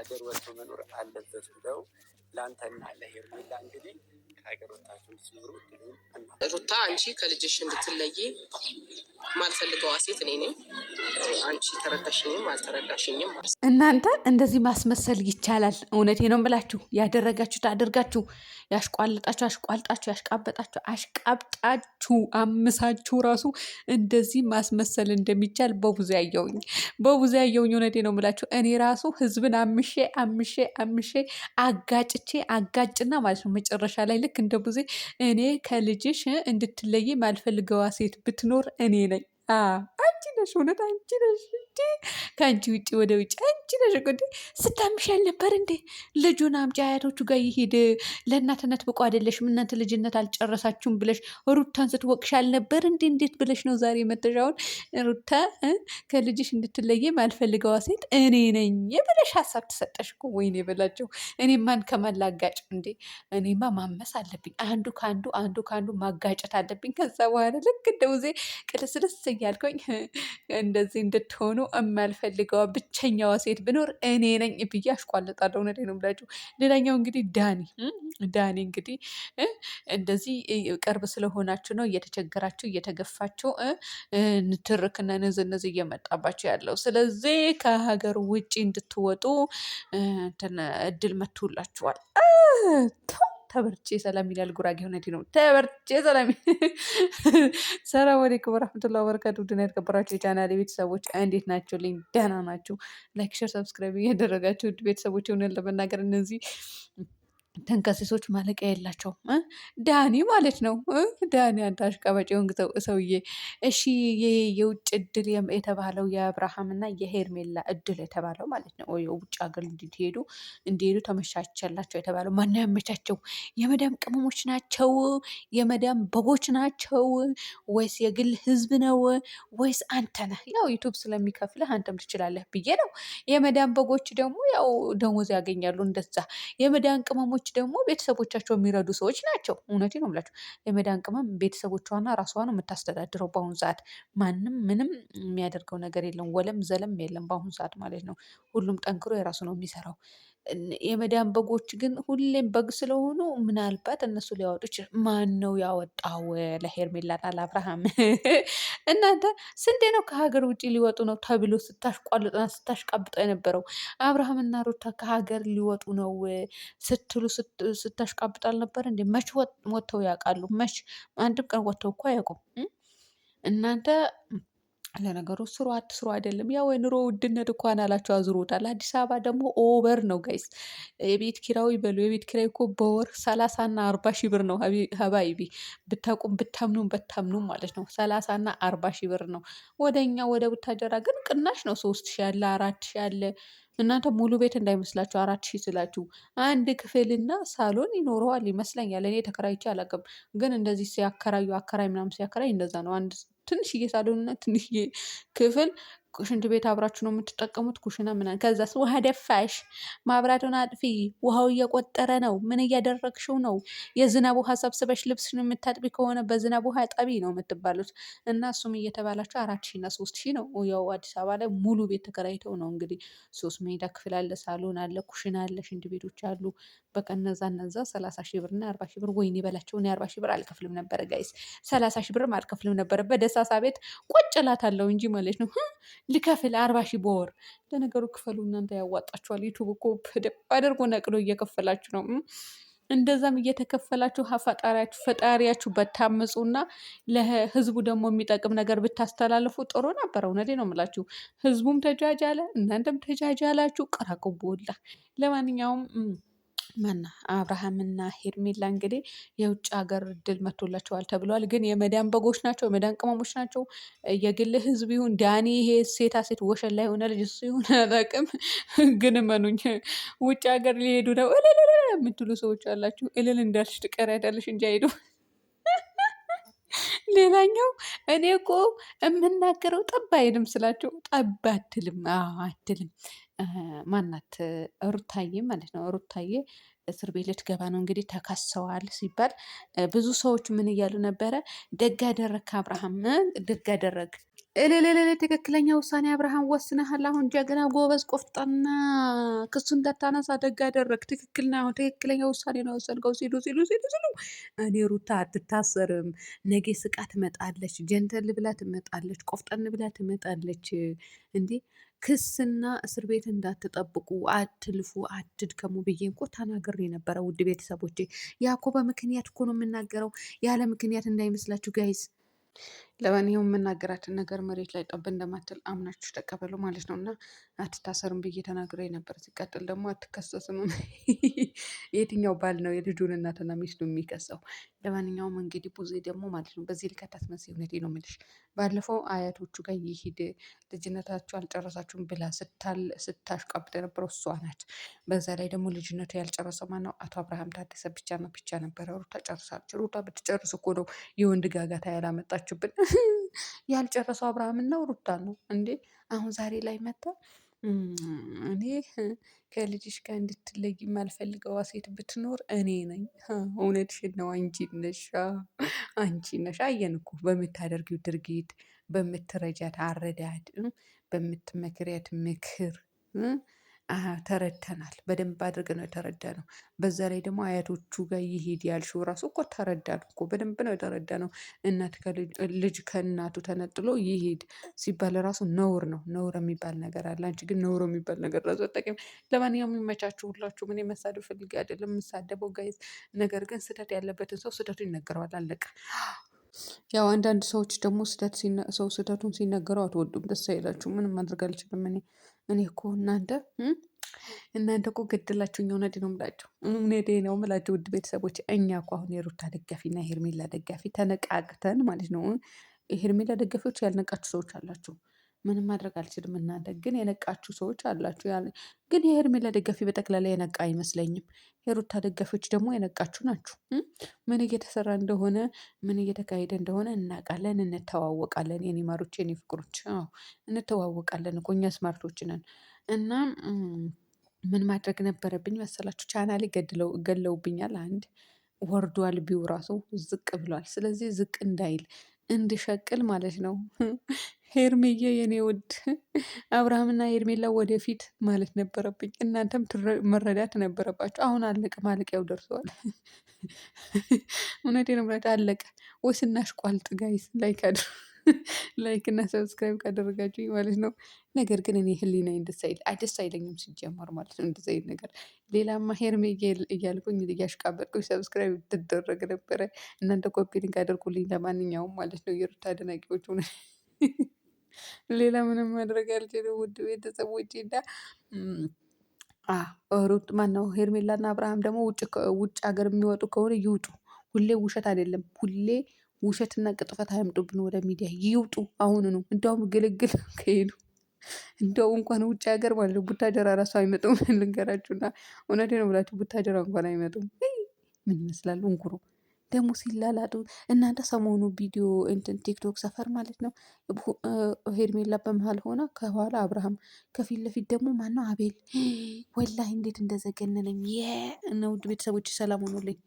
ከሀገር ወጥቶ መኖር አለበት ብለው ለአንተና ለሄርሜላ እንግዲህ ከሀገር ወጥታችሁ እንድትኖሩ እድሉን ሩታ፣ አንቺ ከልጅሽ እንድትለይ ማልፈልገዋ ሴት እኔ ነኝ። አንቺ ተረዳሽኝም አልተረዳሽኝም እናንተ እንደዚህ ማስመሰል ይቻላል። እውነቴ ነው ብላችሁ ያደረጋችሁት አድርጋችሁ፣ ያሽቋልጣችሁ አሽቋልጣችሁ፣ ያሽቃበጣችሁ አሽቃብጣችሁ፣ አምሳችሁ ራሱ እንደዚህ ማስመሰል እንደሚቻል በቡዜ ያየውኝ፣ በቡዜ ያየውኝ። እውነቴ ነው ብላችሁ እኔ ራሱ ህዝብን አምሼ አምሼ አምሼ አጋጭቼ አጋጭና ማለት ነው መጨረሻ ላይ ልክ እንደ ቡዜ እኔ ከልጅሽ እንድትለይ ማልፈልገዋ ሴት ብትኖር እኔ ነኝ። አንቺ ነሽ፣ እውነት አንቺ ነሽ እንዴ! ከአንቺ ውጭ ወደ ውጭ አንቺ ነሽ እኮ እንዴ! ስታምሽ አልነበር እንዴ? ልጁን አምጪ አያቶቹ ጋር ይሄድ፣ ለእናትነት ብቁ አይደለሽም እናንተ ልጅነት አልጨረሳችሁም ብለሽ ሩታን ስትወቅሽ አልነበር እንዴ? እንዴት ብለሽ ነው ዛሬ መተሻውን ሩታ ከልጅሽ እንድትለየ ማልፈልገዋ ሴት እኔ ነኝ ብለሽ ሀሳብ ትሰጠሽ እኮ። ወይኔ በላቸው። እኔ ማን ከማን ላጋጭ እንዴ? እኔማ ማመስ አለብኝ። አንዱ ከአንዱ አንዱ ከአንዱ ማጋጨት አለብኝ። ከዛ በኋላ ልክ እንደውዜ ቅልስልስ እያልኩኝ እንደዚህ እንድትሆኑ የማልፈልገዋ ብቸኛዋ ሴት ብኖር እኔ ነኝ ብዬ አሽቋልጣለሁ። እውነቴን ነው የምላችሁ። ሌላኛው እንግዲህ ዳኒ እንግዲህ እንደዚህ ቅርብ ስለሆናችሁ ነው እየተቸገራችሁ እየተገፋችሁ ንትርክና ንዝንዝ እየመጣባችሁ ያለው። ስለዚህ ከሀገር ውጭ እንድትወጡ እድል መቶላችኋል። ተበርቼ ሰላም ይላል ጉራጌ። እውነቴ ነው። ተበርቼ ሰላም። ሰላም አለይኩም ወራህመቱላሂ ወበረካቱ። ውድና የተከበራችሁ የቻናሌ ቤተሰቦች እንዴት ናቸው? ልኝ ደህና ናችሁ? Like፣ share፣ subscribe እያደረጋችሁ ውድ ቤተሰቦች፣ እውነት ለመናገር እነዚህ ተንከሲሶች ማለቂያ የላቸውም። ዳኒ ማለት ነው። ዳኒ አንተ አሽቃባጭ የሆንክ ሰውዬ። እሺ ይሄ የውጭ እድል የተባለው የአብርሃምና የሄርሜላ እድል የተባለው ማለት ነው። የውጭ ሀገር እንዲሄዱ ተመቻቸላቸው የተባለው ማነው ያመቻቸው? የመዳም ቅመሞች ናቸው? የመዳም በጎች ናቸው? ወይስ የግል ህዝብ ነው? ወይስ አንተ ነህ? ያው ዩቱብ ስለሚከፍልህ አንተም ትችላለህ ብዬ ነው። የመዳም በጎች ደግሞ ያው ደሞዝ ያገኛሉ እንደዛ። የመዳም ቅመሞች ደግሞ ቤተሰቦቻቸው የሚረዱ ሰዎች ናቸው። እውነቴን ነው የምላቸው። የመዳን ቅመም ቤተሰቦቿና ራሷ ነው የምታስተዳድረው። በአሁኑ ሰዓት ማንም ምንም የሚያደርገው ነገር የለም። ወለም ዘለም የለም በአሁኑ ሰዓት ማለት ነው። ሁሉም ጠንክሮ የራሱ ነው የሚሰራው። የመዳን በጎች ግን ሁሌም በግ ስለሆኑ ምናልባት እነሱ ሊያወጡ ይችላል። ማን ነው ያወጣው ለሄርሜላና ለአብርሃም? እናንተ ስንቴ ነው ከሀገር ውጭ ሊወጡ ነው ተብሎ ስታሽቋልጡና ስታሽቃብጠው የነበረው? አብርሃምና ሩታ ከሀገር ሊወጡ ነው ስትሉ ስታሽቃብጡ አልነበር እንዴ? መች ወጥተው ያውቃሉ? መች አንድም ቀን ወጥተው እኮ አያውቁም። እናንተ ለነገሩ ስሩ አትስሩ አይደለም፣ ያው የኑሮ ውድነት እንኳን አላቸው አዙሮታል። አዲስ አበባ ደግሞ over ነው guys። የቤት ኪራዩ ይበሉ፣ የቤት ኪራይ እኮ በወር 30ና 40 ሺህ ብር ነው حبايبي፣ ብታቁም ብታምኑም በታምኑም ማለት ነው 30ና 40 ሺህ ብር ነው። ወደ እኛ ወደ ቡታጀራ ግን ቅናሽ ነው። 3 ሺህ አለ፣ 4 ሺህ አለ። እናንተ ሙሉ ቤት እንዳይመስላችሁ 4 ሺህ ስላችሁ አንድ ክፍልና ሳሎን ይኖረዋል ይመስለኛል። እኔ ተከራይቼ አላውቅም፣ ግን እንደዚህ ሲያከራዩ አከራይ ምናምን ሲያከራይ እንደዛ ነው። አንድ ትንሽዬ ሳሎንና ትንሽዬ ክፍል፣ ሽንት ቤት አብራችሁ ነው የምትጠቀሙት፣ ኩሽና ምናምን። ከዛስ ውሃ ደፋሽ፣ ማብራቱን አጥፊ፣ ውሃው እየቆጠረ ነው። ምን እያደረግሽው ነው? የዝናብ ውሃ ሰብስበሽ ልብስሽን የምታጥቢ ከሆነ በዝናብ ውሃ ጠቢ ነው የምትባሉት። እና እሱም እየተባላችሁ 4 ሺህ እና 3 ሺህ ነው። ያው አዲስ አበባ ላይ ሙሉ ቤት ተከራይተው ነው እንግዲህ ሶስት መኝታ ክፍል አለ፣ ሳሎን አለ፣ ኩሽና አለ፣ ሽንት ቤቶች አሉ። በቃ እነዛ 30 ሺህ ብር እና 40 ሺህ ብር። ወይኔ በላቸው፣ እኔ 40 ሺህ ብር አልከፍልም ነበረ guys፣ 30 ሺህ ብርም አልከፍልም ነበረ። በደሳሳ ቤት ቁጭ እላታለሁ እንጂ ማለት ነው። ልከፍል 40 ሺህ በወር? ለነገሩ ክፈሉ እናንተ፣ ያዋጣችኋል። ዩቱብ እኮ በደንብ አድርጎ ነቅሎ እየከፈላችሁ ነው። እንደዛም እየተከፈላችሁ ፈጣሪያችሁ በታምፁና ለህዝቡ ደግሞ የሚጠቅም ነገር ብታስተላልፉ ጥሩ ነበር። እውነቴን ነው የምላችሁ። ህዝቡም ተጃጃለ፣ እናንተም ተጃጃላችሁ። ቅራቅቦላ ለማንኛውም ማና አብርሃምና ሄርሜላ እንግዲህ የውጭ ሀገር እድል መጥቶላቸዋል ተብለዋል። ግን የመዳን በጎች ናቸው፣ የመዳን ቅመሞች ናቸው። የግል ህዝብ ይሁን ዳኒ ይሄ ሴታ ሴት ወሸላ የሆነ ልጅ እሱ ይሁን አላውቅም። ግን እመኑኝ ውጭ ሀገር ሊሄዱ ነው እልል የምትሉ ሰዎች አላችሁ። እልል እንዳልሽ ትቀሪያለሽ እንጂ አይሄዱም። ሌላኛው እኔ እኮ የምናገረው ጠብ አይልም ስላቸው ጠብ አትልም አትልም። ማናት ሩታዬ ማለት ነው። ሩታዬ እስር ቤት ልትገባ ነው እንግዲህ ተከሰዋል ሲባል ብዙ ሰዎች ምን እያሉ ነበረ? ደግ አደረግክ አብርሃም፣ ደግ አደረግ እልልልል ትክክለኛ ውሳኔ አብርሃም ወስነሃል። አሁን ጀግና፣ ጎበዝ፣ ቆፍጠና ክሱ እንዳታነሳ ደግ አደረግ። ትክክል ነው። ትክክለኛ ውሳኔ ነው የወሰንከው ሲሉ ሲሉ ሲሉ ሲሉ እኔ ሩታ አትታሰርም፣ ነገ ስቃ ትመጣለች፣ gentle ብላ ትመጣለች፣ ቆፍጠን ብላ ትመጣለች። እንዴ ክስና እስር ቤት እንዳትጠብቁ፣ አትልፉ፣ አትድከሙ ብዬ እኮ ተናግሬ ነበረ። ውድ ቤተሰቦቼ ያ እኮ በምክንያት እኮ ነው የምናገረው፣ ያለ ምክንያት እንዳይመስላችሁ guys። ለማንኛውም የምናገራትን ነገር መሬት ላይ ጠብ እንደማትል አምናችሁ ተቀበሉ ማለት ነው። እና አትታሰርም ብዬ ተናግሬ ነበር። ሲቀጥል ደግሞ አትከሰስም። የትኛው ባል ነው የልጁን እናትና ሚስቱ የሚከሰው? ለማንኛውም እንግዲህ ቡዜ ደግሞ ማለት ነው በዚህ ልክ አታስመስይ። እውነቴን ነው የምልሽ። ባለፈው አያቶቹ ጋር ይሂድ ልጅነታችሁ አልጨረሳችሁም ብላ ስታሽቃብጥ የነበረው እሷ ናት። በዛ ላይ ደግሞ ልጅነቱ ያልጨረሰው ማነው? አቶ አብርሃም ታደሰ ብቻ ነው ብቻ ነበረ። ሩታ ጨርሳለች። ሩታ ብትጨርስ እኮ ነው የወንድ ጋጋታ ያላመጣችብን። ያልጨረሰው አብርሃምን ነው ሩታ ነው እንዴ? አሁን ዛሬ ላይ መጣ። እኔ ከልጅሽ ጋር እንድትለይ የማልፈልገዋ ሴት ብትኖር እኔ ነኝ። እውነትሽን ነው። አንቺ ነሽ፣ አንቺ ነሽ። አየን እኮ በምታደርጊው ድርጊት፣ በምትረጃት አረዳድ፣ በምትመክሪያት ምክር ተረድተናል። በደንብ አድርገን ነው የተረዳነው። በዛ ላይ ደግሞ አያቶቹ ጋር ይሄድ ያልሽው ራሱ እኮ ተረዳን እኮ በደንብ ነው የተረዳነው። እናት ልጅ ከእናቱ ተነጥሎ ይሄድ ሲባል ራሱ ነውር ነው። ነውር የሚባል ነገር አለ። አንቺ ግን ነውር የሚባል ነገር ራሱ አታውቂም። ለማንኛውም የሚመቻችሁ ሁላችሁ። ምን መሳደብ ፈልጌ አይደለም የምሳደበው guys። ነገር ግን ስህተት ያለበትን ሰው ስህተቱ ይነገረዋል። አለቀ። ያው አንዳንድ ሰዎች ደግሞ ስህተት ሰው ስህተቱን ሲነገረው አትወዱም፣ ደስ አይላችሁ። ምንም ማድረግ አልችልም እኔ እኔ እኮ እናንተ እናንተ እኮ ገደላችሁኝ። እውነቴን ነው የምላችሁ፣ እውነቴን ነው የምላችሁ ውድ ቤተሰቦች። እኛ እኮ አሁን የሩታ ደጋፊ እና የሄርሜላ ደጋፊ ተነቃቅተን ማለት ነው። የሄርሜላ ደጋፊዎች ያልነቃችሁ ሰዎች አላችሁ። ምንም ማድረግ አልችልም። እናንተ ግን የነቃችሁ ሰዎች አላችሁ። ግን የሄርሜላ ደጋፊ በጠቅላላ የነቃ አይመስለኝም። የሩታ ደጋፊዎች ደግሞ የነቃችሁ ናችሁ። ምን እየተሰራ እንደሆነ ምን እየተካሄደ እንደሆነ እናውቃለን፣ እንተዋወቃለን። የኔ ማሮች፣ የኔ ፍቅሮች፣ አዎ እንተዋወቃለን እኮ እኛ smart ኦች ነን። እና ምን ማድረግ ነበረብኝ መሰላችሁ? ቻናሌ ገለውብኛል። አንድ ወርዷል፣ view ራሱ ዝቅ ብሏል። ስለዚህ ዝቅ እንዳይል እንድሸቅል ማለት ነው። ሄርሜዬ የኔ ውድ አብርሃምና ሄርሜላ ወደፊት ማለት ነበረብኝ። እናንተም መረዳት ነበረባችሁ። አሁን አለቀ፣ ማለቂያው ደርሰዋል። እውነቴን ነው የምላችሁ አለቀ። ወይስ እናሽቋልጥ guys? like አድርጉ like እና subscribe ካደረጋችሁ ማለት ነው። ነገር ግን እኔ ህሊናዬ ደስ አይለኝም ሲጀመር ማለት ነው እንደዚ አይነት ነገር። ሌላማ ሄርሜ እያልኩኝ እያሽቃበጥኩኝ subscribe ትደረግ ነበረ። እናንተ copy link አድርጉልኝ ለማንኛውም ማለት ነው የሩታ አድናቂዎች ሆነ ሌላ ምንም ማድረግ አልችልም። ውድ ቤተሰቦቼ እና ሩት ማነው ሄርሜላና አብርሃም ደግሞ ውጭ ሀገር የሚወጡ ከሆነ ይውጡ። ሁሌ ውሸት አይደለም ሁሌ ውሸትና ቅጥፈት አያምጡብን ወደ ሚዲያ ይውጡ አሁኑኑ። እንደውም ግልግል ከሄዱ እንደው እንኳን ውጭ ሀገር ማለት ነው ቡታጀራ ራሱ አይመጡም። ልንገራችሁና እውነቴን ነው ብላችሁ ቡታጀራ እንኳን አይመጡም። ምን ይመስላል እንኩሮ ደግሞ ሲላላጡ እናንተ ሰሞኑ ቪዲዮ እንትን ቲክቶክ ሰፈር ማለት ነው ሄርሜላ በመሀል ሆና ከኋላ አብርሃም ከፊት ለፊት ደግሞ ማነው አቤል። ወላሂ እንዴት እንደዘገነነኝ። ውድ ቤተሰቦች ሰላም ሆኖልኝ።